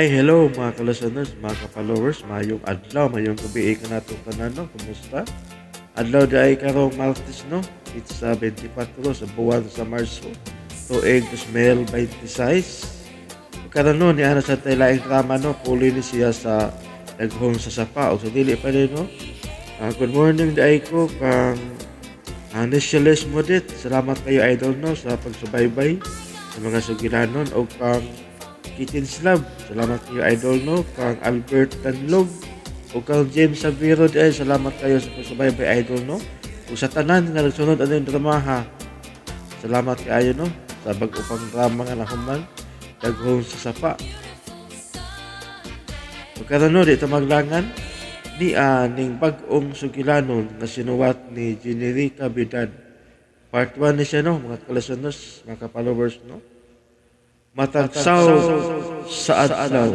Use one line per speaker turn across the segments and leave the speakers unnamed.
Hi, hello mga ka-listeners, mga ka-followers, mayong adlaw, mayong gabi kanatong tanan, no? Kumusta? Adlaw di ay karong Martes, no? It's 24 sa buwan sa Marso, tuig 2026. Karon no, ni ana sa tay laing drama, no? Puli ni siya sa Daghong sa Sapa o sa dili pa din, no? Good morning di ay ko kang Nicholas Modit. Salamat kayo, idol, no, sa pagsubaybay sa mga sugilanon o kang Kitchen Slab. Salamat kayo, idol, no, kang Albert Tanlog o kang James Saviro di ay salamat kayo sa pagsubaybay, idol, no. O sa tanan nga nagsunod ano yung drama ha. Salamat kaayo, no, sa bag-o pang drama nga nahuman Daghong sa Sapa. O karon no, di ito maglangan ni ning bag-ong sugilanon nga sinuwat ni Generica Vidad. Part 1 ni siya, no, mga ka-listeners, mga ka-followers, no. Matagsaw sa adlaw.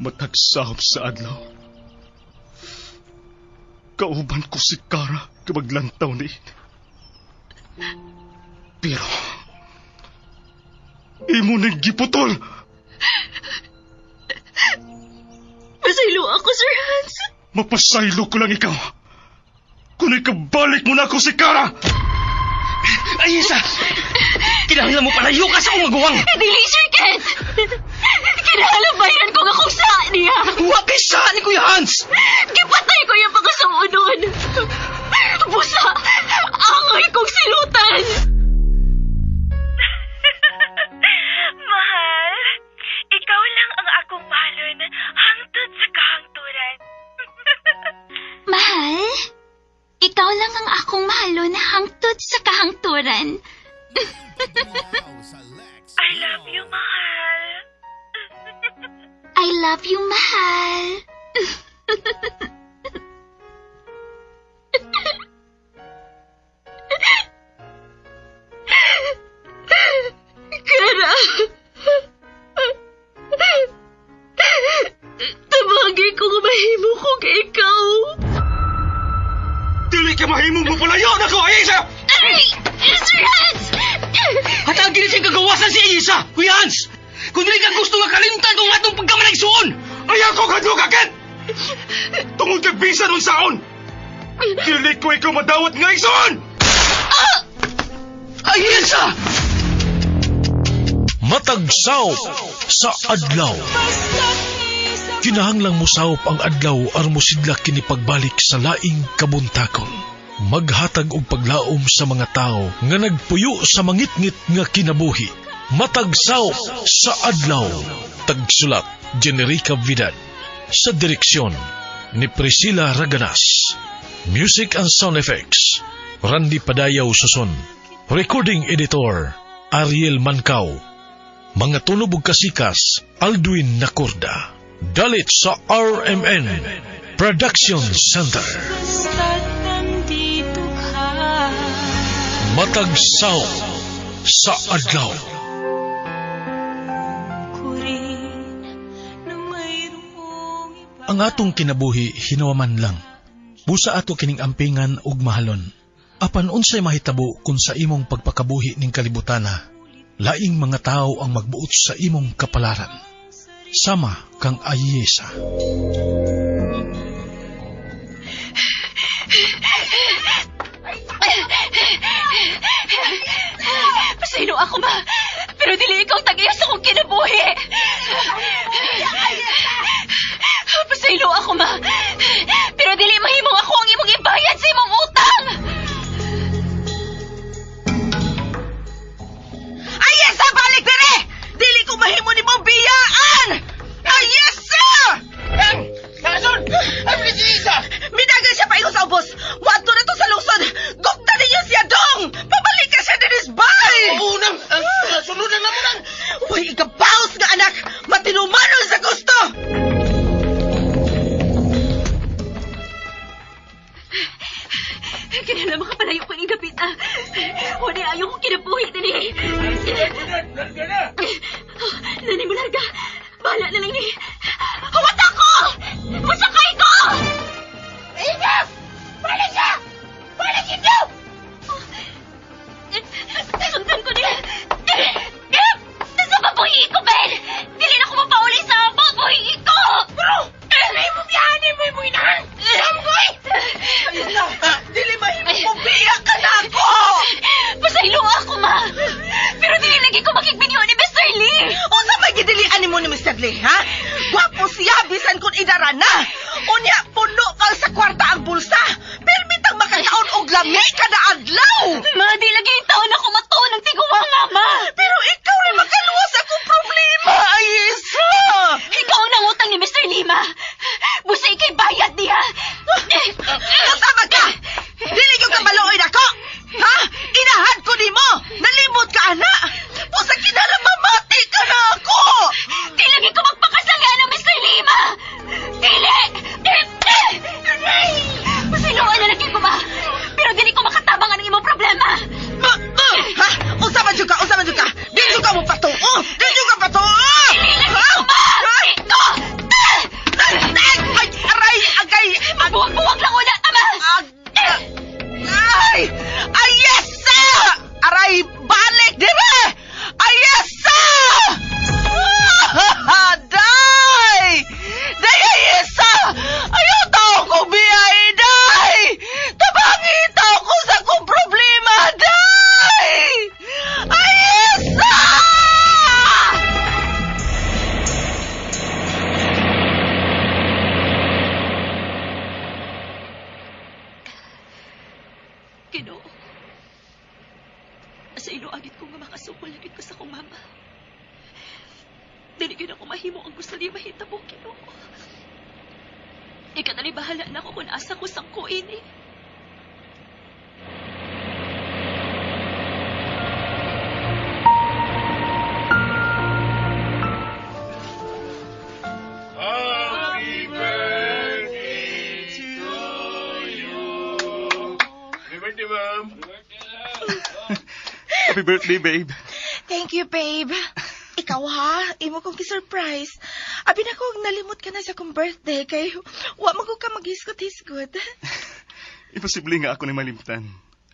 Matagsahop sa adlaw. Kauban ko si Kara kabaglantaw ni. Pero imo nang giputol.
Pasaylo ako, Sir Hans.
Mapasaylo ko lang ikaw. Kung ikabalik mo na ako si Kara!
Ay, Isa! Kinahanglan mo palayo ka sa akong maguwang!
Dili, Sir Ken! Kinahanglan bayaran ko nga kung saan niya!
Huwag kay saan ni Kuya Hans!
Gipatay ko yung pagkasuunon! Busa! Angay kong silutan!
Mahal, ikaw lang ang akong mahalon hangtod sa kahangturan.
Mahal, ikaw lang ang akong mahalon hangtod sa kahangturan.
I love you, mahal.
I love you, mahal. Kara. Tabagi kong mahimo kong ikaw.
Dili ka mahimong mo palayo na ko, Isa!
Aray! Sir Hans!
Hatagin na siyang kagawasan si Isa! Kuya Hans! Kung dili ka gusto nga kalimtan kung atong pagkamanagsuon!
Ayaw ko kadlok, akit! Tungod kay bisan unsaon! Dili ko ikaw madawat nga igsoon!
Ay, Isa!
Matagsaw sa adlaw. Kinahanglang mosawp ang adlaw aron mosidlak kini pagbalik sa laing kabuntakon. Maghatag og paglaom sa mga tawo nga nagpuyo sa mangitngit nga kinabuhi. Matagsaw sa adlaw. Tagsulat Generica Vidad. Sa direksyon ni Priscilla Raganas. Music and sound effects Randy Padayaw Suson. Recording editor Ariel Mancao. Mga tunog ug kasikas Aldwin Nacorda. Dalit sa RMN Production Center. Matagsaw sa adlaw.
Ang atong kinabuhi hinuwaman lang. Busa ato kining ampingan ug mahalon. Apan unsay mahitabo kung sa imong pagpakabuhi ning kalibutana, laing mga tawo ang magbuot sa imong kapalaran. Sama kang Ayesa.
Pasaylo ako, ma. Pero dili ikaw tag-iya sa akong kinabuhi. Pasaylo ako, ma. Pero dili mahimong ako ang imong ibayad sa imong utang.
Ayesa, balik dire! Dili ko mahimo ni mong biyaan! Ayesa!
Nason! Ano si Isa?
Midagan siya paingon sa ubos. Wadto na to sa lungsod. Gugta ninyo siya dong! Pabalik ka siya dinis bay!
Unang! Sunod na mo nang!
Uy, ikapaos nga anak! Matinumanon sa gusto!
Kinala makapalayo ko ning dapit, ah. Wala ayaw kong kinabuhi dini. Nani mo larga. Bahala na lang ni. Huwat ako! Masakay ko!
Ingat! Balik siya! Balik ninyo! Richard Lee, ha? Gwapo siya, bisan kung idara na. Unya, puno pa sa kwarta ang bulsa. Pirmitang makakaon og lami kada adlaw.
Ma, di lagi yung taon ako matuon ng tiguwa nga, ma.
Pero ikaw rin makaluwas akong problema, Ayesa.
Ikaw ang nangutang ni Mr. Lima. Busa ikay bayad niya.
Kasama ka! Dili ko kabaluoy nako! Ha? Inahan ko nimo! Nalimot ka, ana! Pusa kinahanglan mamati ka na ako!
Di lagi ko magpakasal ng Mr. Lima. Dili! Pasiluan na lagi ko ba? Pero dili ko makatabang ang imong problema.
Ha? Unsa man jud ka? Unsa man jud ka? Di jud ka mo patuo! Di jud ka patuo!
Dili lagi ko ma! Ito!
Ay, aray! Agay!
Buwag-buwag lang una, tama!
Ay! Ay, yes, sir! Aray, balik, di ba? Ay, yes, sir! Day! Day, ay, yes, sir! Ayaw tao ko biyay, day! Tabangi tao ko sa akong problema, day! Ay, yes, sir!
Ginoo. Sa iluagit ko nga makasukol na gid ko sa akong mama. Dili gyud ako mahimo ang gusto niya mahitabo, Ginoo. Ika na bahala na ako kung asa ko sangkuin eh.
Happy birthday to you. Happy birthday, ma'am.
Happy birthday, babe.
Thank you, babe. Ikaw ha, imo kong ki-surprise. Abi na kong nalimot ka na sa akong birthday kay wa man ko ka maghisgot-hisgot.
Imposible nga ako na malimtan.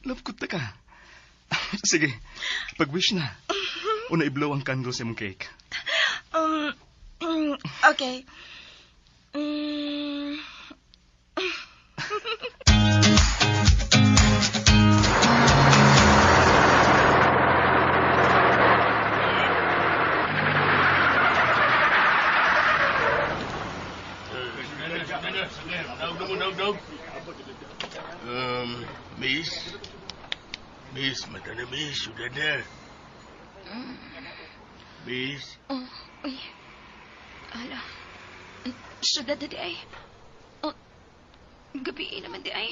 Love ko ta ka. Sige, pag-wish na. Una i-blow ang candle sa imong cake.
Okay.
Miss? Miss, mata na, miss. Sudah na. Miss?
Oh, uy. Ala. Syudad na di ay. Oh, gabi naman di ay.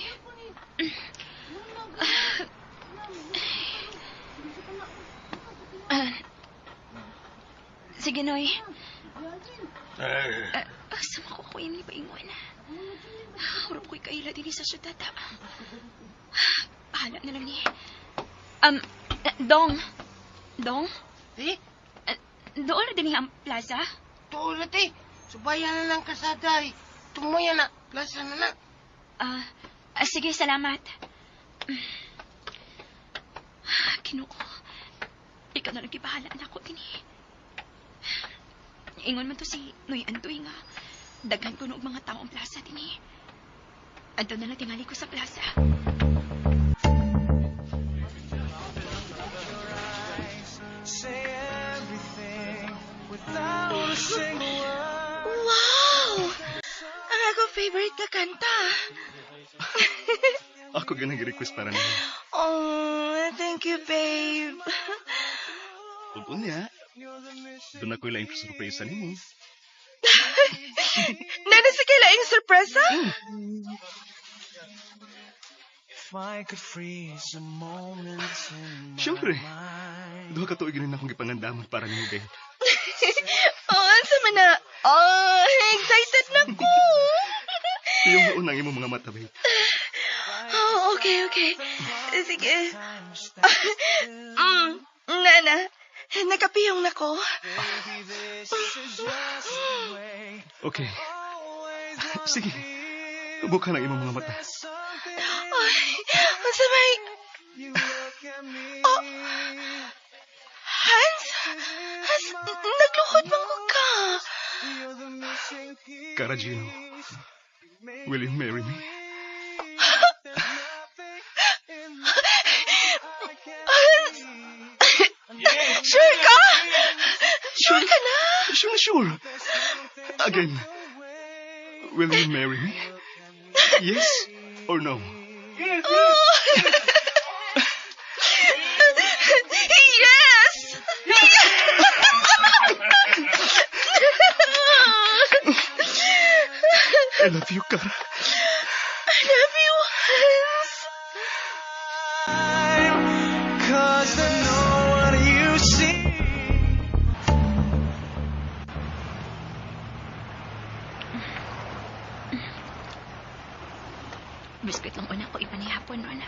Ah, sige, Noy. Asa man ko ini paingon? Murag ko'y kaila din sa syudad. Bahala na lang ni. Dong. Dong?
Eh?
Doon na din ang plaza?
Tuon na, te. Subayan na lang kasada, eh. Tumuya na. Plaza na na.
Sige, salamat. Ginoo. Ikaw na lang gibahala na ako din eh. Ingon man to si Noy Andoy nga. Daghan ko og mga tao ang plaza din eh. Adto na lang tingali ko sa plaza.
Wow! Ang akong favorite nga kanta.
Ako ganang request para niyo.
Oh, thank you, babe.
Ug unya, doon ako'y laing surprise nimo.
Nana sa kay laing sorpresa?
Siyempre. Duha ka tuig rin akong gipangandamon para nimo, babe.
Oh, ansa man na? Oh, excited na ko.
Iyong mauna ang imong mga mata, babe.
Oh, okay. Sige. Nana, nakapiyong na ko.
Okay. Sige. Buka ng imong mga mata.
Ay, unsa may... Oh, Hans? Hans, nagluhod man ko ka.
Cara Gino, will you marry me?
Hans! Sure ka? Sure ka na?
Sure na sure. Again, will you marry me? Yes or no?
Oh. Yes!
I love you, Kara.
I love you, Hans.
Cause I know what you see.
Biskuit lang una ko ipanihapon noon.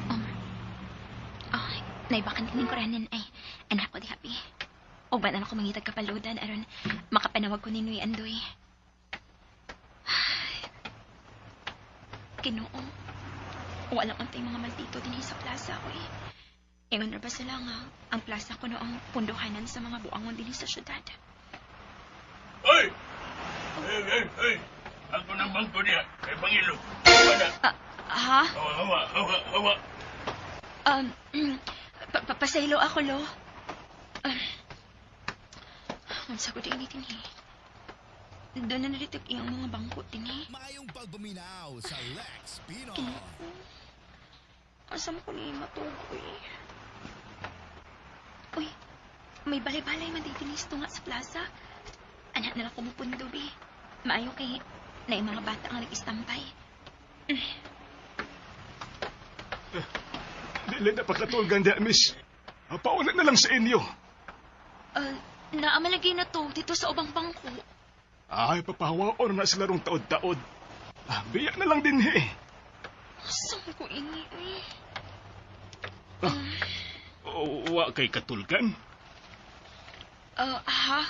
Um, oh, naibakan kining kuranin ay anak ko di happy. Uban na ako mangitag kapaludan aron makapanawag ko ni Nuy Andoy. Ay, Ginoo. Wala untay mga maldito dinhi sa plaza ko eh. Ingon ra ba sila nga ang plaza ko no ang punduhanan sa mga buangon dinhi sa syudad.
Hoy! Hey, hey, hey! Ako ng bangko niya. Kay Pangilo. Wala.
Ha?
Hawa, hawa, hawa, hawa.
Um, pasaylo ako, lo. Um, unsa ko din dinhi. Doon na nalitig iyang mga bangko dinhi.
Maayong pagpaminaw sa Lex Pino.
Ginoo. Asa mo ko ni matugoy? Uy, may balay-balay man di dinis tunga sa plaza. Anak na lang ko mupundo, bi. Maayo kay na mga bata ang nag-istampay.
Dili na pagkatulgan diya, miss. Pauna na lang sa inyo.
Uh, naamalagay na to dito sa ubang bangko.
Ay, papahawaon na sila rong taod-taod. Ah, biyak na lang din eh.
Asa mo ko ini, uy?
Wa kay katulgan?
Ha?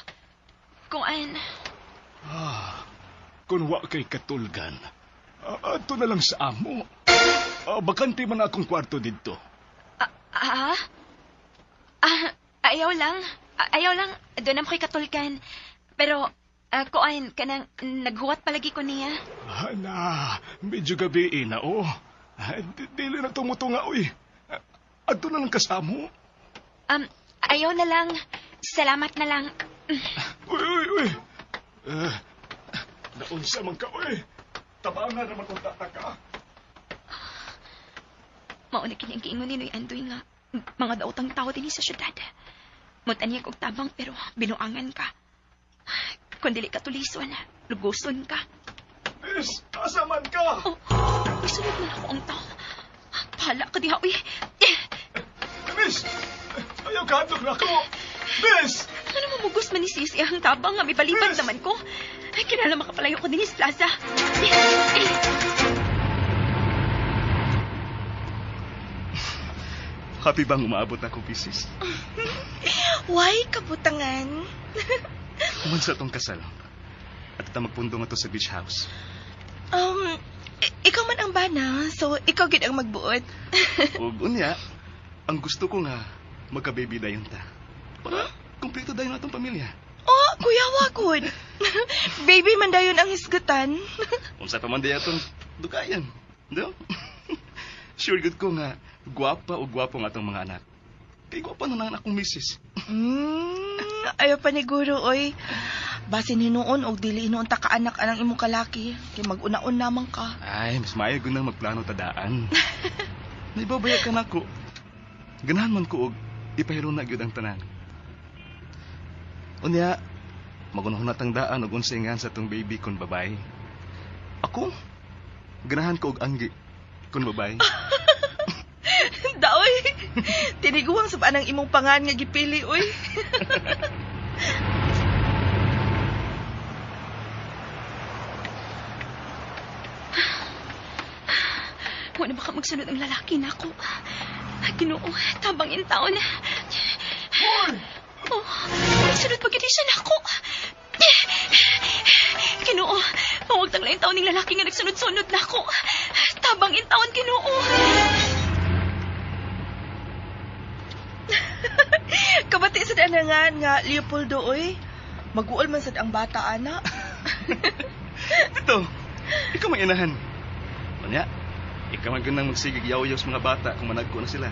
Kung an,
Ah, kung wa kay katulgan, adto na lang sa amo. Ah, bakante man akong kwarto didto.
ah? Ah, ayaw lang. Ayaw lang. Doon naman ko'y katulkan. Pero, kuan, kanang naghuwat palagi ko niya.
Ah, na, medyo gabi eh na, oh. Ah, dili na tumutunga, uy. Ah, adto na lang ka sa amo.
Ayaw na lang. Salamat na lang.
Uy, uy, uy. Ah, naunsa man ka, uy. Tabangan naman kung tataka.
Mauna kini ang giingon ni Noy Andoy nga mga daotang tao dinhi sa syudad. Mutan niya og tabang pero binuangan ka. Kung dili ka tulison, luguson ka.
Miss, asa man ka?
Oh, isunod man ako ang tao. Bahala ka diha, uy.
Miss, ayaw ka hadlok na ako. Miss!
Ano mamugos man ni Sisi ang tabang nga may balibad naman ko. Ay, kinala makapalayo ko dinhi sa plaza.
Happy bang umaabot na akong bisis?
Why kabutangan?
Human sa atong kasal. At ita magpundo nga to sa beach house.
Ikaw man ang bana, so ikaw gid ang magbuot.
Ug unya, ang gusto ko nga magka-baby dayon ta. Para kumpleto dayon atong pamilya.
Oh, kuya wagod. Baby man dayon ang hisgutan.
Unsa pa man day atong dugayan. Do? Sure good ko nga gwapa o gwapo ang atong mga anak. Kay gwapa na lang akong misis.
Ayaw paniguro oy. Basin hinuon og dili hinuon ta kaanak anang imong kalaki, kay mag-unaon naman ka.
Ay, mas maayo gud nang magplano tadaan. Naibabaya ka nako. Ganahan man ko og ipahiro na gyud ang tanan. Unya, magunahon tang daan og unsay ngan sa atong baby kun babae. Ako, ganahan ko og anggi kun babae.
Daoy. Tiniguang sa anang imong pangan nga gipili oy.
Wala baka magsunod ang lalaki na ako. Ginoo, tabang in taon. Oh, magsunod pa gid siya nako. Ginoo, mawag tang lain taon ning lalaki nga nagsunod-sunod nako. Tabang in taon, Ginoo.
Kabati sa anangan nga Leopoldo oy. Maguol man sad ang bata ana.
Ito, ikaw may inahan. Unya, ikaw man ganang magsigig yaw-yaw sa mga bata kung managko na sila.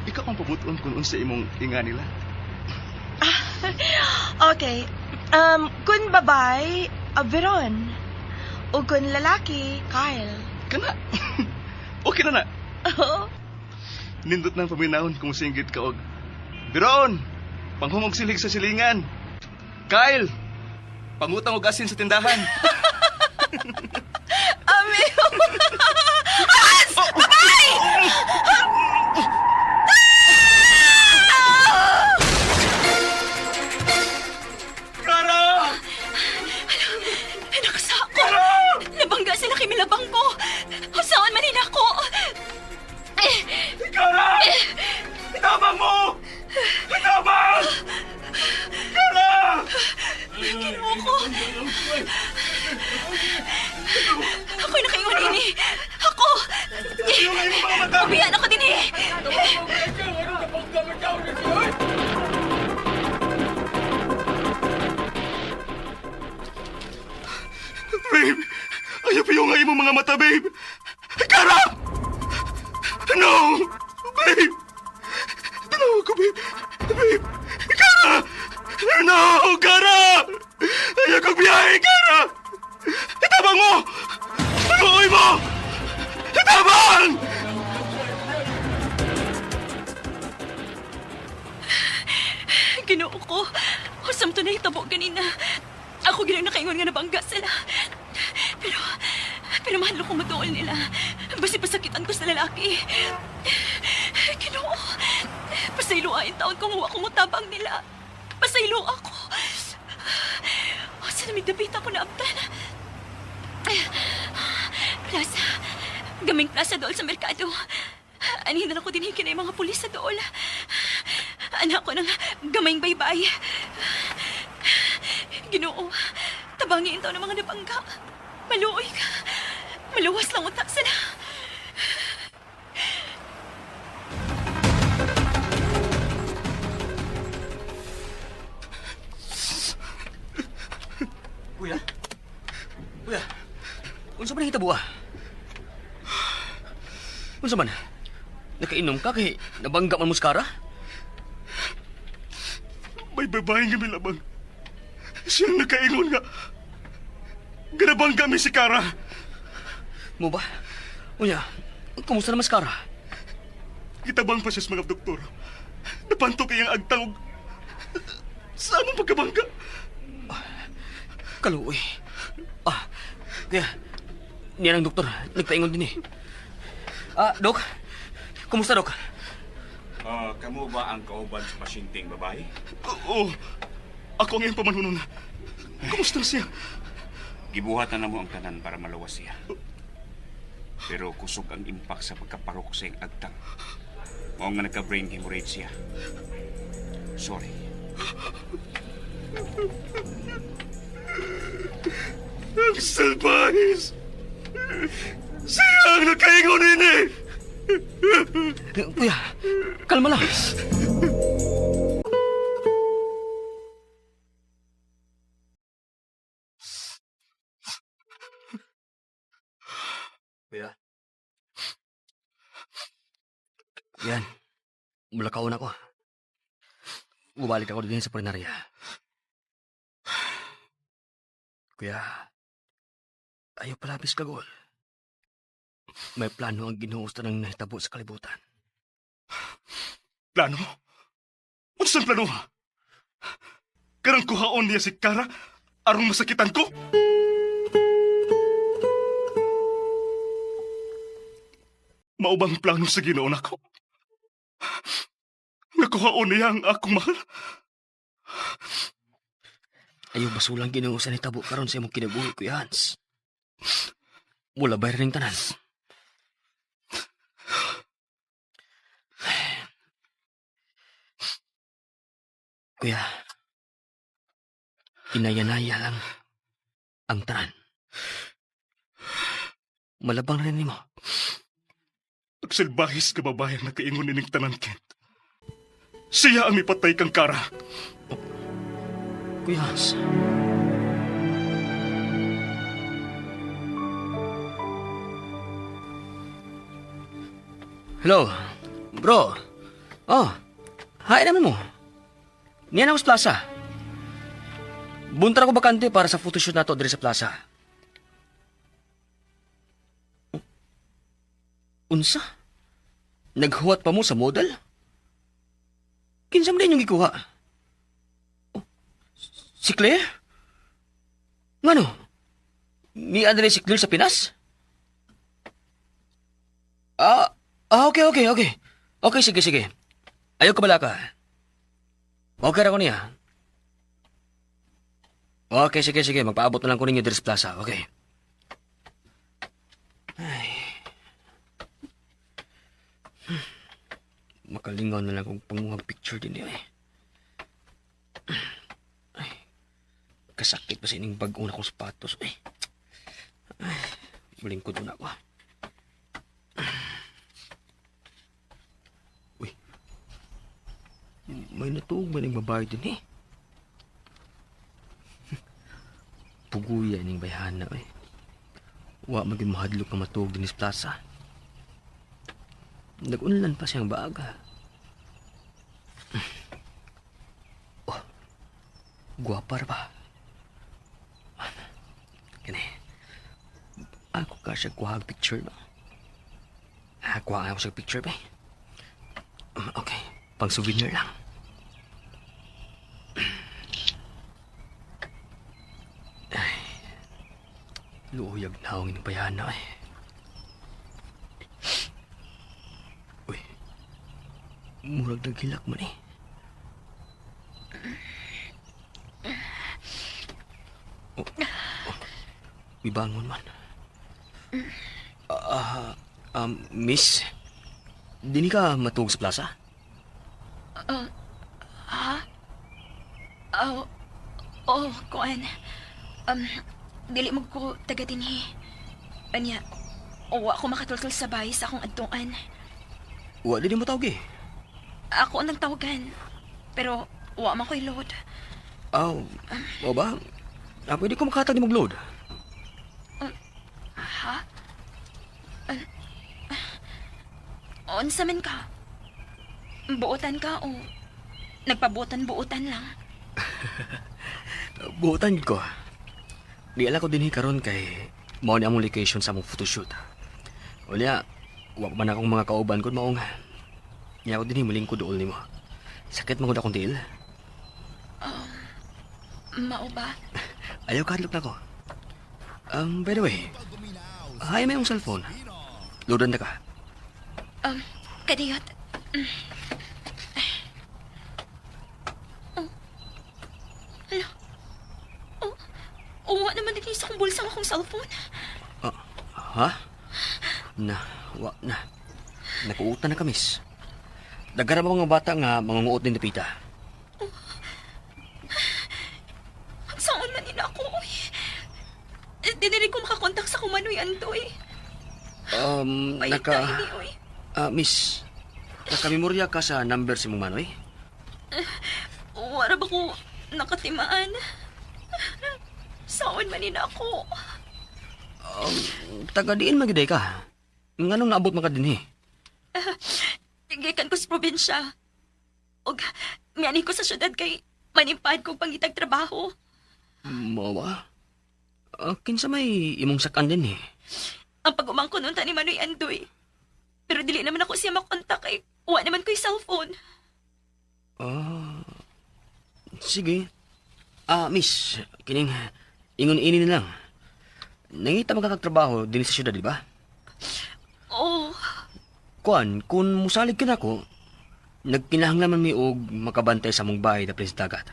Ikaw ang pabuton kung unsa imong inga nila.
Okay.
Kun babay, Veron. O kun lalaki, Kyle.
Kana. Okay na na.
Oo.
Nindot nang paminahon kung singgit ka og. Biron! Panghumog silig sa silingan. Kyle! Pangutang og asin sa tindahan.
Amigo! Hans! Babay!
Kara!
Nakasako! Nabangga sila kay Milabang ko! Saan man ako?
Kara! Itabang mo! Itabang! Kara!
Kinuha ko! Ako'y nakaingon ini! Ako! Ubiyan ako din eh!
Babe! Ayaw pa yung imong mga mata, babe! Kara! No! Babe! Tanawa ko, babe! Babe! Kara! No! Kara! Ayaw kong biyahe, Kara! Itabang mo! Ibuoy mo! Itabang!
Ginoo ko. Usam to na hitabo ganina. Ako ginang nakaingon nga nabangga sila. Pero, pero mahal ko matuol nila. Basi pasakitan ko sa lalaki. Ginoo, pasaylo taon kung wa ko mutabang nila. Pasaylo ako. Sa namigdapit ako naabtan. Plaza. Gaming plaza dool sa merkado. Anihin na lang ko din kinay mga pulis sa dool. Anak ko ng gamayng baybay. Ginoo, tabangin taw ng mga nabangga. Maluoy ka. Maluwas lang utak sila.
Kuya? Kuya? Unsa man hitabo ah? Unsa man? Nakainom ka kay nabangga man muskara?
May babae nga milabang. Siyang nakaingon nga. Ganabang kami si Kara.
Mo ba? Unya, kumusta na maskara?
Gitabang pa siya sa mga doktor. Napantok iyang agtang og... Sa among pagkabangga.
Kaluoy. Ah, kuya, niya ng doktor, nagpaingon din eh. Ah, Dok? Kumusta, Dok?
Ah, kamo ba ang kauban sa pasyenteng babae?
Oo. Ako ang iyang pamanhunon. Kumusta na siya?
Gibuhat na namo ang tanan para maluwas siya. Pero kusog ang impact sa pagkaparok sa iyang agtang. Mao nga nagka-brain hemorrhage siya. Sorry.
Ang salbahis! Siya ang nakaingon ini!
Kuya, kalma lang. Kuya? Yan. Mulakaw na ko. Bubalik ako din sa pulinarya. Kuya, ayaw palabis kagol. May plano ang Ginoo sa nang nahitabo sa kalibutan.
Plano? Unsang plano ha? Karang kuhaon niya si Kara aron masakitan ko? Mao bang plano sa Ginoo nako? Nga kuhaon niya ang akong mahal?
Ayaw basulang Ginoo sa nahitabo karon sa imong kinabuhi, Kuya Hans. Mula bayar ning tanan. Kuya, inayanaya lang ang tanan. Malabang rin nimo.
Agsalbahis ka babae ang nakaingon ining tanan, Kent. Siya ang mipatay kang Kara.
Kuya Hans. Hello, bro. Oh, hain naman mo. Niyan ako sa plaza. Buntra ko bakante para sa photoshoot nato diri sa plaza. Unsa? Naghuwat pa mo sa model? Kinsa man din yung gikuha? Oh, si Claire? Ngano? Ni Andre si Claire sa Pinas? Okay. Okay, sige, sige. Ayaw ka bala ka. Okay ra ko niya. Okay, sige, sige. Magpaabot na lang ko ninyo diri sa plaza. Okay. Ay. Makalingaw na lang kung panguhag picture din niya eh. Ay. Kasakit pa sa ining bag-o na kong sapatos. Ay. Ay. Malingkod na ako. Uy. May natuog ba ning babae din eh? Puguya ning bayhana eh. Wa maging mahadlok nga matuog din sa plaza. Nag-unlan pa siyang baaga. Oh, guwapa ra ba? Kani, ako ka siya kuha picture ba? Ah, kuha ako siya picture ba? Okay, pang souvenir lang. Ay, luuyag na akong ining eh. Uy, murag naghilak man eh. Oh, mibangon man. Miss, dini ka matuog sa plaza?
Ha? Oh, oh, kuan. Dili mo ko taga dinhi. Anya, wa ko makatultol sa bahay sa akong adtuan.
Wa dili mo tawag eh.
Ako ang nagtawagan. Pero wa man ko'y load.
Aw, o ba? Pwede ko makatag ni mag-load.
Ha? Unsa man ka? Buotan ka o nagpabuotan-buotan lang?
Buotan ko. Di ala ko dinhi karon kay mao ni among location sa among photoshoot. Unya, wa pa man akong mga kauban kun maong niya ako dinhi mulingkod duol nimo. Sakit man gud akong tiil.
Mao ba?
Ayaw kadlok na ko. By the way, hay may imong cellphone. Loadan na ka.
Kadiyot. Oh. Hala. Oh. Uwa naman din sa akong bulsa ang akong cellphone.
Ha? Na, wa na. Nakuutan na kamis. Dagara ba mga bata nga mangunguot din dapita?
Ang saon man nila ako, oy. Di na rin ko makakontak sa kumanoy andoy.
Naka...
ini, oy.
Miss, nakamemorya ka sa number si mong manoy?
Wala ba ko nakatimaan? Saon man nila ako.
Taga diin magiday ka. Nganong naabot man ka dinhi?
Gikan ko sa probinsya. Og miani ko sa syudad kay manimpad kong pangitag trabaho.
Mao ba? Kinsa may imong sakan din eh.
Ang pag-umangko nun ta ni Manoy Andoy. Pero dili naman ako siya makontak kay wa naman ko'y cellphone.
Sige. Miss, kining ingon ini na lang. Nangita man ka kag trabaho dinhi sa syudad, di ba?
Oh,
Kuan, kung musalig ka nako, nagkinahanglan man mi og makabantay sa mong bahay dapit sa dagat.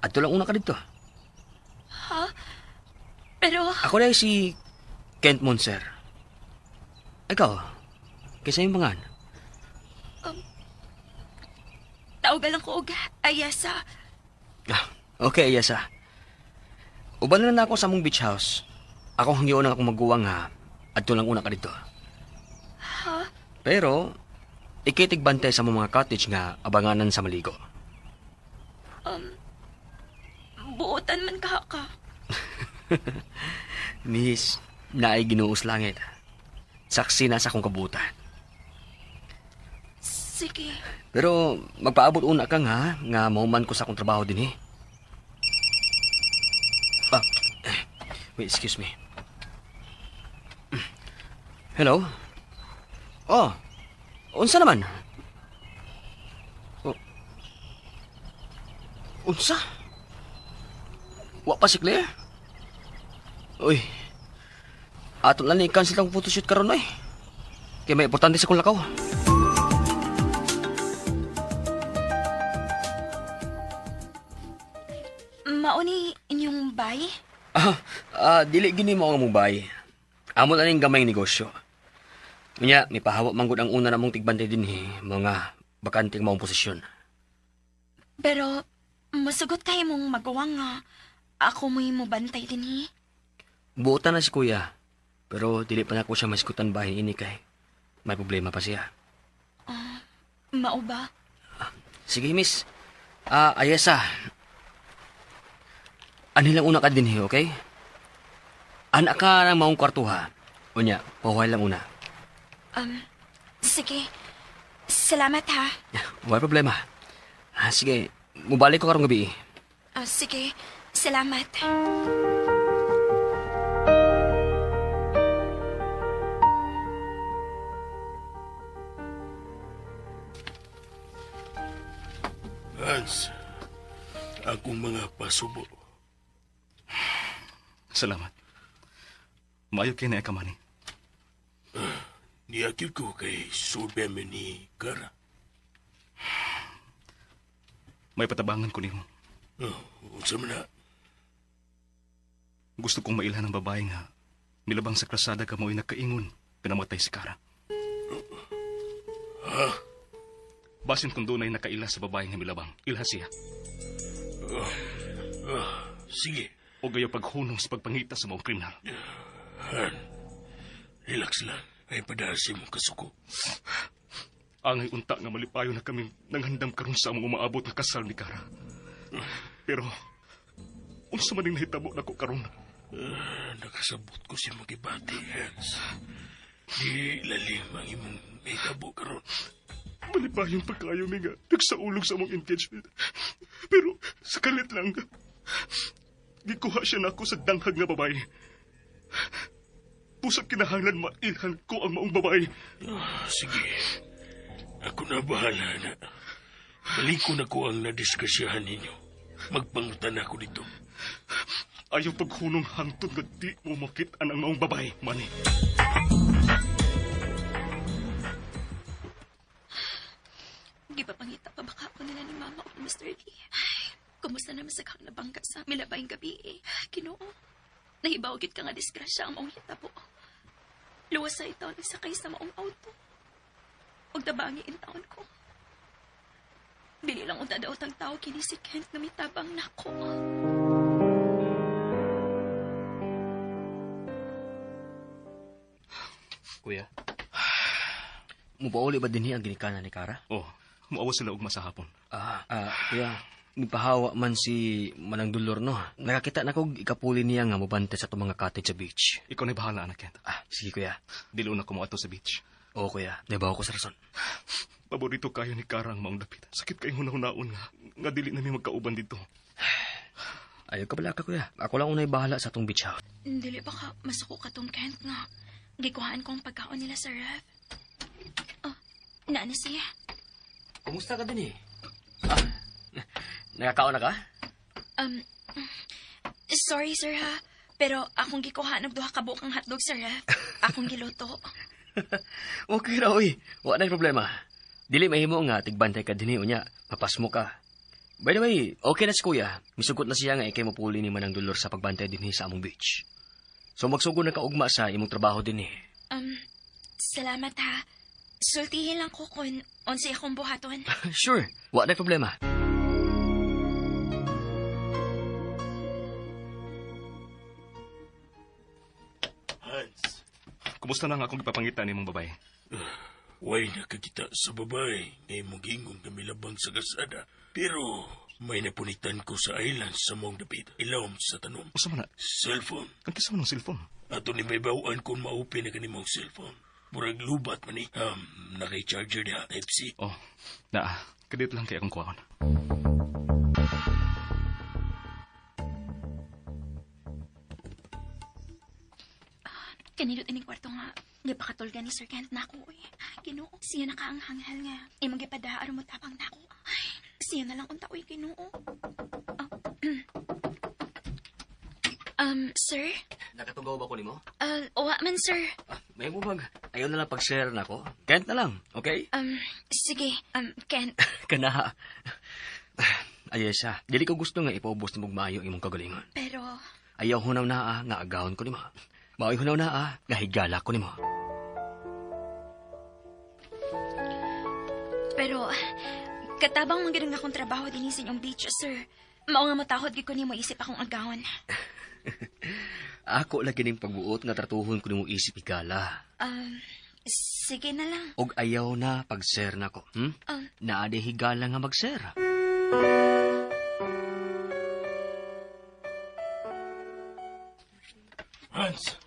Adto lang una ka dito.
Ha? Pero
Ako na si Kent Monser. Ikaw, kinsa imong pangan?
Tawagan lang ko og Ayasa.
Okay, Ayasa. Uban na lang ako sa mong beach house. Ako hangyoon ang akong maguwang ha. Adto lang una ka dito.
Ha?
Pero, ikitig bantay sa mong mga cottage nga abanganan sa maligo.
Buotan man ka ka.
Miss, naay Ginoo sa langit. Saksi na sa akong kabutan.
Sige.
Pero magpaabot una ka nga mahuman ko sa akong trabaho din eh. Wait, excuse me. Hello? Oh, unsa naman? Oh. Unsa? Wa pa si Claire? Uy, ato lang ni cancel ang photoshoot karon oy. Kay may importante sa kong lakaw.
Mauni inyong bay?
Dili gini mo ang mubay. Amo na ning gamay negosyo. Unya, may pahawa manggod ang una namong tigbantay dinhi, mga bakanteng maong posisyon.
Pero masugot kayo mong magawa nga ako mo'y mobantay dinhi.
Buotan na si kuya, pero dili pa nako siya masikutan bahin ini kay may problema pa siya.
Mao ba?
Sige, miss. Ayesa. Anhi lang una ka dinhi, okay? Anak ka ng maong kwartuha. Unya, pahuhay lang una.
Sige. Salamat ha.
Wala problema. Sige, mubalik ko karong gabi.
Sige. Salamat.
Hans, akong mga pasubo.
Salamat. Maayo kay na ka, Manny.
Niakil ko kay sulbe mi ni Kara.
May patabangan ko nimo.
Oh, unsa man na?
Gusto kong mailhan ang babae nga milabang sa krasada ka mo'y nakaingon pinamatay si Kara.
Ha?
Basin kung dunay nakaila sa babae nga milabang, ilha siya.
Sige.
O gayo paghunong sa pagpangita sa mga kriminal.
Han, relax lang. Ay padahal sa imong kasuko.
Angay unta nga malipayo na kami nanghandam karon sa among umaabot nga kasal ni Kara. Pero, unsa man ning nahitabo nako karon?
Nakasabot ko si magibati, Hans. Di lalim ang imong nahitabo karon.
Malipayong pagkayo mi nga nagsaulog sa among engagement. Pero sa kalit lang, gikuha siya nako sa danghag nga babae. Pusat kinahanglan mailhan ko ang maong babae.
Sige. Ako na bahala na. Balikon ako ang nadisgrasyahan ninyo. Magpangutan ako dito.
Ayaw paghunong hangtod nga di mo makit-an ang maong babae, Manny.
Gipapangita pa baka ako nila ni Mama o ni Mr. Lee. Ay, kumusta naman sa kang nabangga sa milabayng gabi eh. Ginoo, nahibaw gid ka nga disgrasya ang maong hitabo. Luwas sa itaw nagsakay sa maong auto. Ug tabangi in taon ko. Dili lang unta daw tang tao kini si Kent nga mitabang nako.
Kuya, mupauli ba dinhi ang ginikanan ni Kara?
Oh, muawa sila ugma sa hapon.
Kuya, mipahawa man si Manang Dolor, no? Nakakita na kog ikapuli niya nga mobante sa itong mga cottage sa beach.
Ikaw na bahala, anak Kent.
Sige, kuya.
Dili na ko moadto sa beach.
Oo, kuya. Nabaw ko sa rason.
Paborito kayo ni Kara ang maong dapit. Sakit kayong hunahunahon nga dili na mi magkauban dito.
Ayaw ka bala ka, kuya. Ako lang unay bahala sa atong beach house.
Dili ba ka masuko ka tong Kent nga gikuhaan ko ang pagkaon nila sa ref? Oh, naana siya.
Kumusta ka din eh? Nakakaon na ka?
Sorry sir ha, pero akong gikuhaan og duha ka buok ang hotdog sa ref. Akong giluto.
Okay ra oy. Wa na problema. Dili mahimo nga tigbantay ka dinhi unya, mapasmo ka. By the way, okay na si kuya. Misugot na siya nga ikay mapuli ni Manang Dolor sa pagbantay dinhi sa among beach. So magsugod na ka ugma sa imong trabaho dinhi.
Salamat ha. Sultihin lang ko kung unsay akong buhaton.
Sure, wa na problema.
Hans.
Kumusta na nga akong ipapangita ni mong babae?
Way nakakita sa babae nga imong giingon nga milabang sa kasada. Pero may napunitan ko sa island sa mong dapit. Ilawom sa tanom.
Usa man na?
Cellphone.
Ang kisa man ng cellphone?
Ato ni may bawaan kung ma-open na kanimong cellphone. Murag lubat man ni. Naka-charger diha, type C.
Oh, naa. Kadit lang kay akong kuwaon.
Kanindot ining kwarto nga gipakatulgan ni Sir Kent nako oy. Ginoo, siya nakaanghanghal nga imong gipada aron motabang nako. Ay, siya na lang unta oy, Ginoo. Sir?
Nakatugaw ba ko nimo?
Wa man, sir.
May mo bag. Ayaw na lang pag-share na ko. Kent na lang, okay?
Sige. Kent.
Kanaha. Ayesha, dili ko gusto nga ipaubos ni maayo imong kagalingon.
Pero
ayaw hunaw na nga agahon ko nimo. Maoy hunaw na nga higala ko nimo.
Pero katabang man gyud ang akong trabaho dinhi sa inyong beach, sir. Mao nga motahod gyud ko nimo isip akong agahon.
Ako lagi ning pagbuot nga tratuhon ko nimo isip higala.
Sige na lang.
Og ayaw na pag-share nako. Naa di higala nga mag-share.
Hans.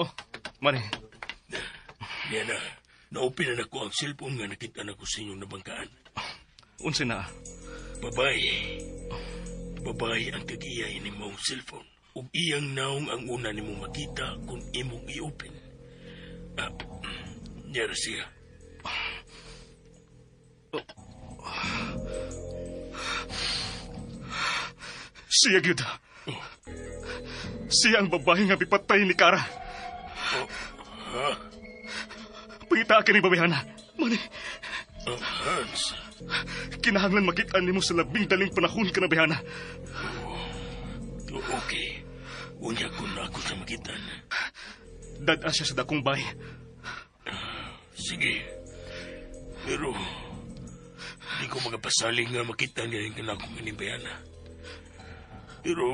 Oh, Manny.
Yan na. Na-open na nako ang cellphone nga nakita na ko sa inyong nabangkaan.
Unsa na?
Babae. Babae ang kag-iya ini mong cellphone. Ug iyang naong ang una nimo makita kung imong i-open. Nyara siya.
Oh. Siya gyud. Oh. Siya ang babae nga bipatay ni Kara.
Oh. Ha?
Pangita ka ni babayhana. Mani.
Hans.
Kinahanglan makita nimo sa labing daling panahon ka na bayhana.
Oh, okay. Unya ko na ako sa makitan.
Dad-a siya sa dakong bay.
Sige. Pero di ko magapasaling nga makita niya yung kanakong inibayana. Pero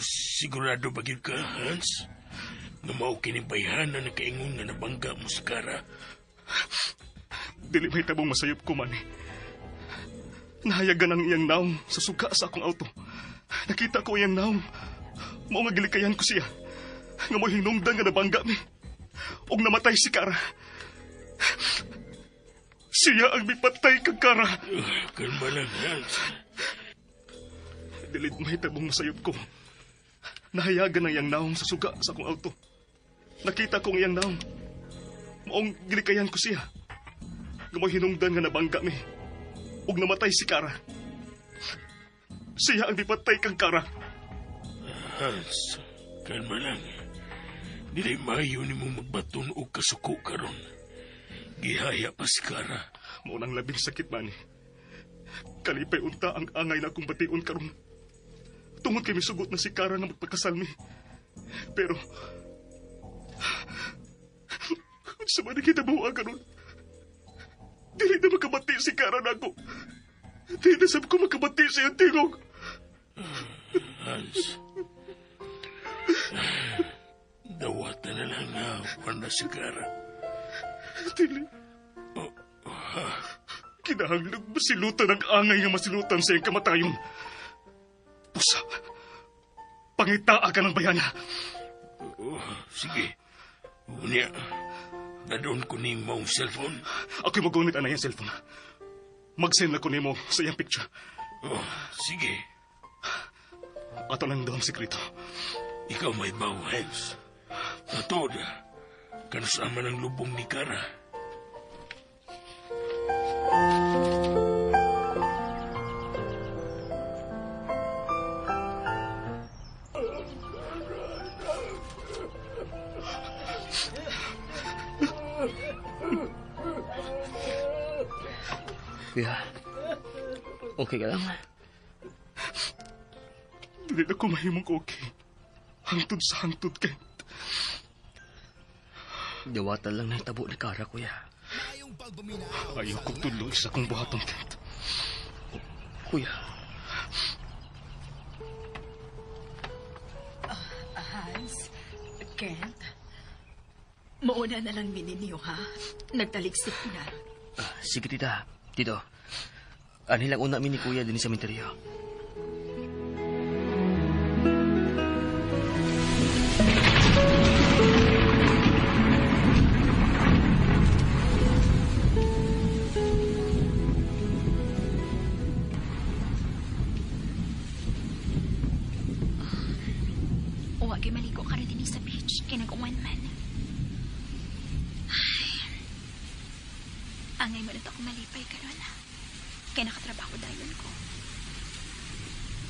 sigurado ba gyud ka, Hans? Nga mao kini bayhana na nakaingon nga nabangga mo sa Kara.
Dili may tabong masayop ko, Manny. Nahayagan ang iyang naong sa suka sa akong auto. Nakita ko iyang naong. Mao nga gilikayan ko siya. Nga mo hinungdan nga nabangga mi. Og namatay si Kara. Siya ang mipatay kang Kara.
Kalma lang, Hans.
Dili may tabong masayop ko. Nahayagan ang iyang naong sa suga sa akong auto. Nakita ko ang iyang naong. Maong gilikayan ko siya. Nga mo hinungdan nga nabangga mi. Ug namatay si Kara. Siya ang dipatay kang Kara.
Hans, kalma lang. Dili maayo nimo magbaton og kasuko karon. Gihaya pa si Kara.
Mao nang labing sakit, Manny. Kalipay unta ang angay na akong bation karon. Tungod kay misugot na si Kara nga magpakasal mi. Pero sa man nakita buha karon, dili na makabati si Kara nako. Dili na sab ko makabati sa iyang tingog.
Hans, dawatan na lang nga wala si Kara.
Dili.
Oh, ha?
Kinahanglan masilutan ang angay nga masilutan sa iyang kamatayon. Pusa, pangitaa ka ng bayana.
Oh, sige. Unya, dadon ko ni mong cellphone.
Ako'y magunit anay ang cellphone. Mag-send na ko nimo sa iyang picture.
Oh, sige.
Ato lang daw ang sekreto.
Ikaw may baw, Hans. Matod, kanus-ama ng lubong ni Kara.
Kuya, okay ka lang?
Dili na ko mahimong okay. Hangtod sa hangtod, Kent.
Dawatan lang nahitabo ni Kara, kuya.
Ayaw kong tuloy sa akong buhaton, Kent.
Kuya.
Hans, Kent, mauna na lang mininyo, ha? Nagtaliksik na.
Sige, tita. Tito, anhi lang una mi ni kuya din sa minteryo.
Wa gyud maligo karon dinhi sa beach kay nag-uwan man. Angay mo na to ako malipay karon. Kaya nakatrabaho dayon ko.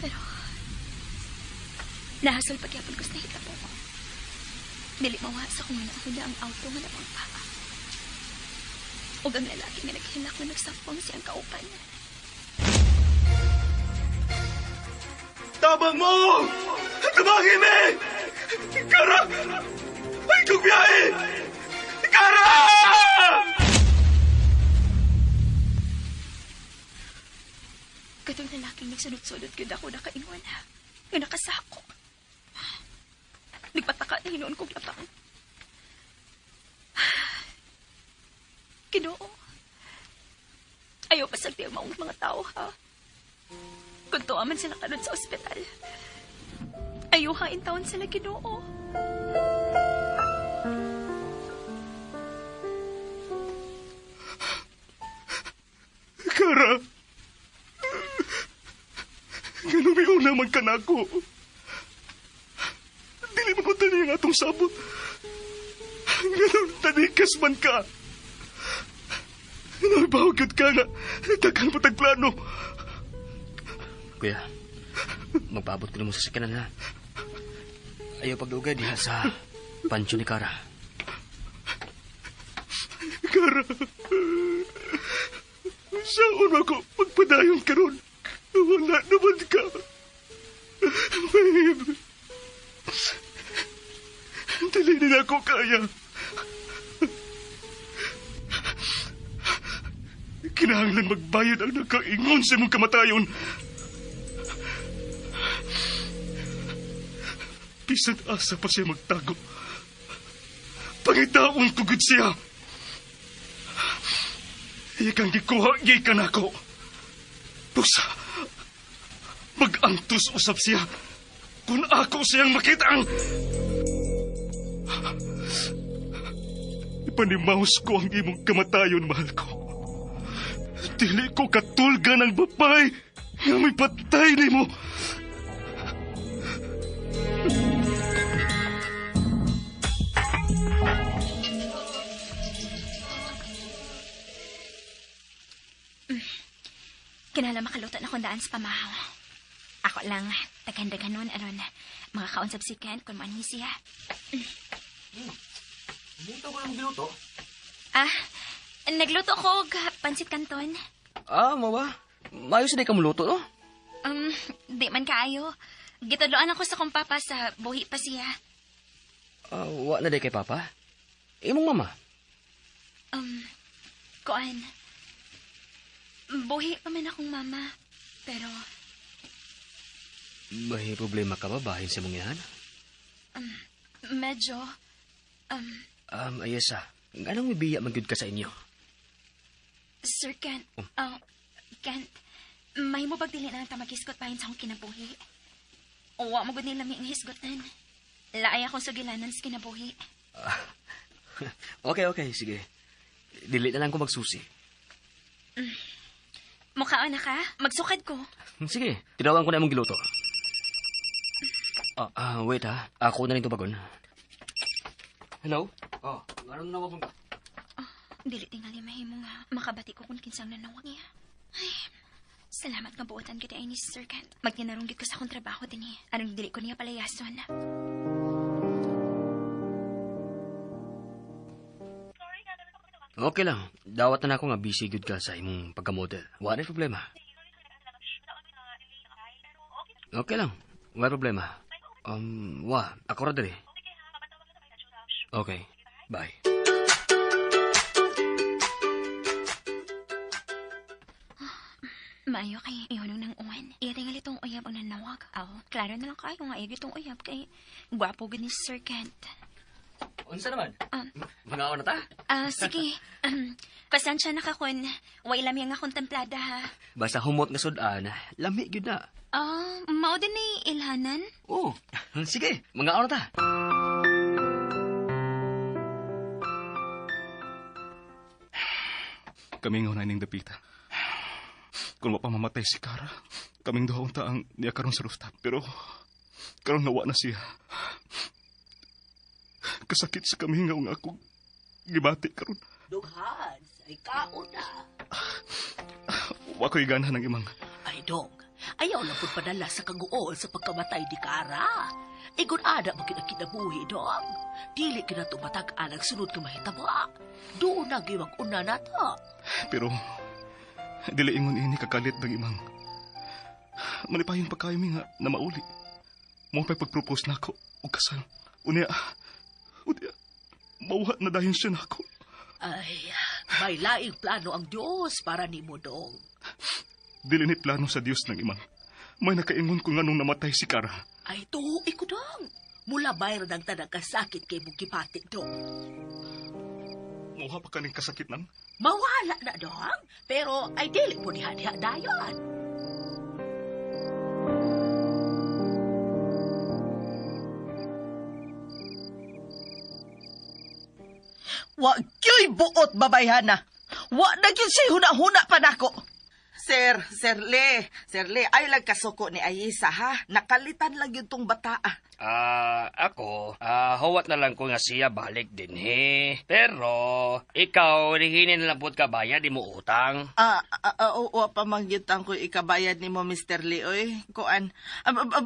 Pero, nahasol pagyapon ko sa nahitabo ko. Dili mawa sa kung na ang auto nga nabangga. Ug ang lalaki nga naghilak na nagsapong siyang kaupan.
Tabang mo! Tabangin me! Kara! Ay, kong biyahe! Kara!
Katong lalaking nagsunod-sunod gyud ako nakaingon nga nakasako. Nagpataka na hinuon kong labang. Ginoo. Ayaw pa sa ang maong mga tao, ha? Kung tuwa man sila karon sa ospital. Ayaw hain taon sila, Ginoo.
Kara! Ganun may una man ka na ako. Dili mo ko tani ang atong sabot. Ganun tanikas man ka. Nabawag ka nga. Daghan pa tagplano.
Kuya, magpaabot ko na mo sa sakyanan ha. Ayaw pagdugay diha sa pansyon ni Kara.
Kara, saan ako magpadayon karon? Wala naman ka. Babe, dili na ako kaya. Kinahanglan magbayad ang nakaingon sa imong kamatayon. Bisan asa pa siya magtago. Pangitaon ko gud siya. Ikang gikuha, gikan ako. Busa, mag-antos usap siya. Kung ako siyang makita ang... Ipanimaus ko ang imong kamatayon, mahal ko. Dili ko katulga ng babay nga may patay nimo.
Kinala makaluto na kong daan sa pamahaw. Ako lang, taghan-daghan nun, aron makakaon sa Kent kung maanhi siya.
Dito ko lang giluto.
Ah, nagluto ko og pansit canton.
Ah, mawa. Maayo sa di ka muluto, no?
Di man kaayo. Gitudloan ako sa kong papa sa buhi pa siya.
Ah, wa na di kay papa? Imong mama?
Kuan. Buhi pa man akong mama, pero...
May problema ka ba bahin sa mong inahan?
Medyo.
Ayesa, anong bibiya magyud ka sa inyo?
Sir Kent, Kent, may mo bag dili na lang tamagisgot bahin sa akong kinabuhi? Wa mo gud nila mi ang hisgotan. Laay akong sugilanan sa kinabuhi.
Okay, sige. Dili na lang ko magsusi.
Mukhaan na ka? Magsukad ko.
Sige, tinawan ko na imong giluto. Wait ha. Ako na rin tubagon. Hello? Oh, aron na ka?
Dili tingali mahimo nga makabati ko kung kinsang nanawag niya. Ay, salamat nga buotan kita ay ni Sir Kent. Magtinarong gid ko sa akong trabaho din eh. Anong dili ko niya palayason.
Okay lang. Dawat na ako nga busy good ka sa imong pagka-model. Wala na problema. Okay lang. Wala problema. Wa, ako ra diri. Okay. Bye.
Maayo kay ihunong ng uwan. Iya tingali tong uyab ang nanawag. Aw, klaro na lang kayo nga iya itong uyab kay gwapo gud ni Sir Kent.
Unsa naman? Mga na ta?
Sige. Pasensya na ka kun way lami nga kontemplada ha.
Basta humot nga sudan, lami gyud na.
Mao din ni ilhanan?
Oh, sige, mga na ta.
Kaming na ining dapita. Kung wa pa mamatay si Kara, kaming duha unta ang niya karon sa rooftop. Pero karon nawa na siya. Kasakit sa kamingaw nga akong gibati karon.
Dong Hans,
Ay, kaon na.
Wa ko'y ganahan ng imang.
Ay, dong. Ayaw lang pud padala sa kaguol sa pagkamatay ni Kara. Igon ana man gyud ang kinabuhi, dong. Dili gyud nato matag-an ang sunod nga mahitabo. Doon na gyud ang una nato.
Pero, dili ingon ini kakalit ng imang. Malipayon pa kayo mi nga na mauli. Mo pa'y pag-propose nako og kasal. Unya, unya, mauha na dayon siya nako.
Ay, may laing plano ang Diyos para nimo, dong.
Dili ni plano sa Dios ng imang. May nakaingon ko nga nung namatay si Kara.
Ay, tuoi ko, dong. Mula bayro ng tanang kasakit kay mong gipati, dong.
Mauha pa kaning kasakit nang?
Mawala na, dong. Pero ay dili po diha-diha dayon.
Wa gyoy buot babayhana. Wa na gyud siya huna-huna pa nako. Sir, Sir Le, Sir Le, ay lang kasuko ni Ayisa ha. Nakalitan lang yun tong bata. Ah.
Ako, huwat na lang ko nga siya balik din he. Pero, ikaw, nihinin na lang pud ka bayad, di mo utang.
Oo, pa man gyud ang ko ikabayad nimo Mr. Lee oy. Kuan,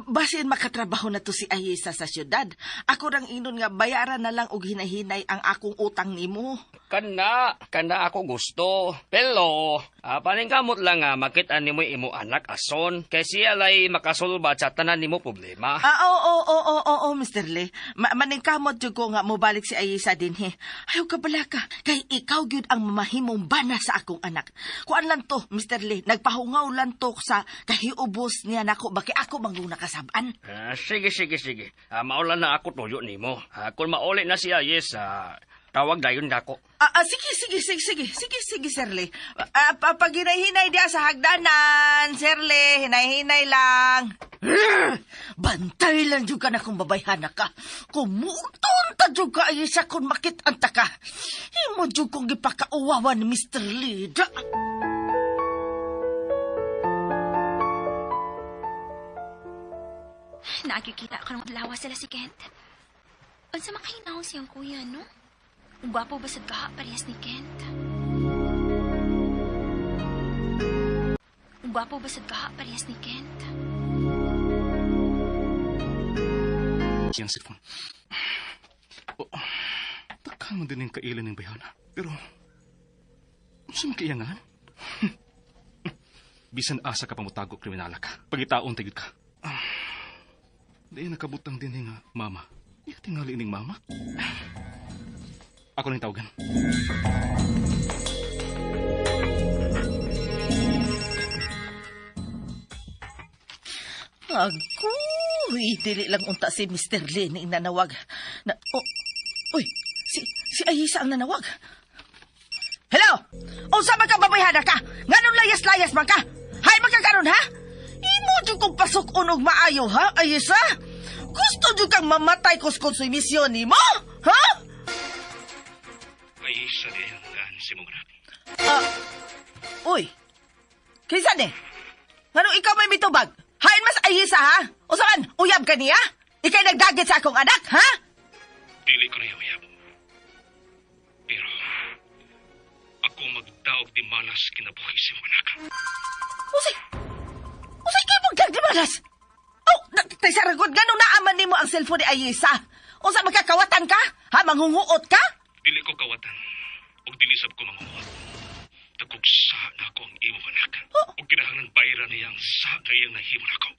basin makatrabaho na to si Ayisa sa syudad. Ako rang ingnon nga bayaran na lang og hinahinay ang akong utang nimo.
Kana, kana ako gusto. Pero, paningkamot lang nga makit-an nimo imo anak ason. Kay siya lay makasolba sa tanan nimo problema.
Oo, oo, oo, oo, Mr. Lee. Maningkamot jud ko nga mobalik si Ayisa dinhi. Ayaw ka bala ka. Kay ikaw gyud ang mamahimong bana sa akong anak. Kuan lang to, Mr. Lee. Nagpahungaw lang to sa kahiubos niya nako. Baki ako manggong nakasab-an.
Sige, sige, sige. Maulan na ako tuyo nimo. Kung mauli na si Ayisa, tawag dayon nako.
Sige, sige, sige, sige, sige, sige, Sir Lee. Pag hinay-hinay diya sa hagdanan, Sir Lee, hinay-hinay lang. Bantay lang jud ka na kung babayhana ka. Kumuton ta jud ka ay isa kung makit-anta ka. Himo jud kong gipakauwawan ni Mr. Lee. Da.
Nakikita ko ng adlaw sila si Kent. Unsa makahinaw siyang kuya, no? Gwapo ba sad kaha parehas ni Kent? Gwapo ba sad kaha parehas ni Kent?
Siyang cellphone. Oh, takkan man din yung kailan ng bayana. Pero, unsa man kaiyangan? Bisan asa ka pamutago, kriminala ka. Pagitaon tagid ka. Di nakabutang din nga mama. Iya tingali ning mama. Ako nang tawagan.
Agoy, dili lang unta si Mr. Lee ni nanawag. Na, oh, uy, si Ayisa ang nanawag. Hello? Unsa man ka babayhana ka? Nganong layas-layas man ka? Hay man ka karon ha? Imo jud kong pasok unog maayo ha, Ayisa? Gusto jud kang mamatay kus konsumisyon nimo? Ha?
Ayisa di ang gaan si mong anak.
Uy. Kinsa ni? Nganong ikaw may mitubag? Hain mas Ayisa ha? Usa man, uyab ka niya? Ikay nagdagit sa akong anak, ha?
Dili ko na uyab. Pero, ako magdaog di malas kinabuhi si mong anak.
Usay! Usay kayo magdaog di malas? Oh, tay sa ragod, ganong naaman nimo ang cellphone ni Ayisa? Unsa magkakawatan ka? Ha, manghunguot ka?
Dili ko kawatan. Og dili sab ko mangunguot. Tagugsa na ako ang imong anak. Og kinahanglan bayra niya ang sa kayang nahimo nako.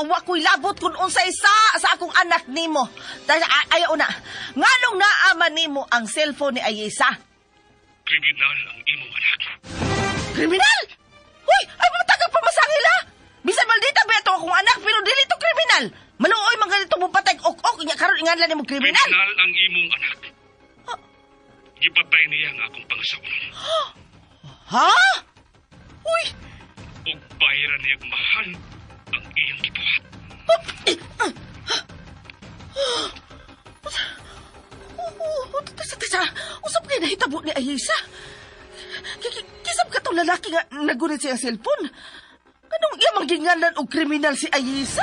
Wa ko'y labot kung unsay sa akong anak nimo. Ayaw na. Nganong naaman nimo ang cellphone ni Ayisa?
Kriminal ang imong anak.
Kriminal? Uy, ay matagang pamasangil ha? Bisan maldita ba ito akong anak pero dili to kriminal. Maluoy man ganito mo patay ok-ok nya karon inganlan nimo kriminal.
Kriminal ang imong anak. Gipatay niya ang akong pangasawa.
Ha? Uy!
Og bayaran niya mahal ang iyang gibuhat.
Tasa, usap kayo nahitabo ni Ayisa. Kisap ka tong lalaki nga nagunit siyang cellphone. Anong iya manggingalan og kriminal si Ayisa?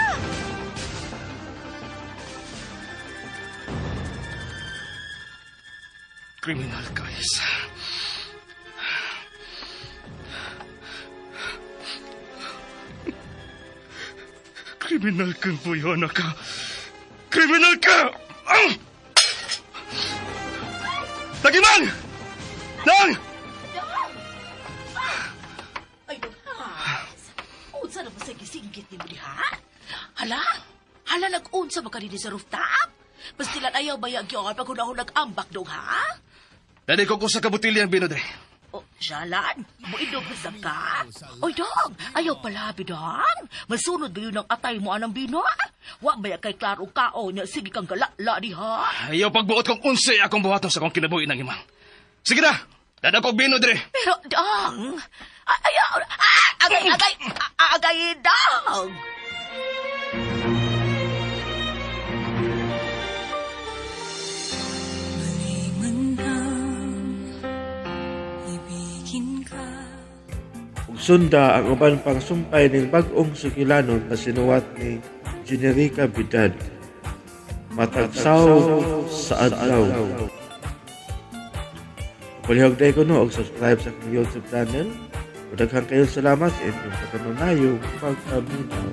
Kriminal ka, Isa. Kriminal kang buyona ka. Kriminal ka! Ah! Lagi, Mang! Nang!
Ay, dong, Hans. Unsa na ba sa gisinggit ni mo diha? Hala? Hala, nag-unsa ba ka dinhi sa rooftop? Pastilan ayaw bayag yun pag hunahon nag-ambak dong, ha?
Dali ko ko sa kabutilya ang bino, dre.
Oh, Jalan, muinom na sa ka. Oy, dong, ayaw palabi, dong. Masunod ba yun ang atay mo anang bino? Wa ba kay klaro kao niya, sige kang galala diha.
Ayaw pagbuot kong unsay akong buhaton sa akong kinabuhi ng imang. Sige na! Dada ko bino, dre.
Pero, dong, ayaw, ah, agay, agay, ah, agay, dong.
Ug sunda ang uban pang sumpay ning bag-ong sugilanon na sinuwat ni Generica Bidad. Matagsaw sa adlaw. Palihog day ko no og subscribe sa akong YouTube channel. Ug daghan kayong salamat sa inyong pagkanunayong pagpaminaw.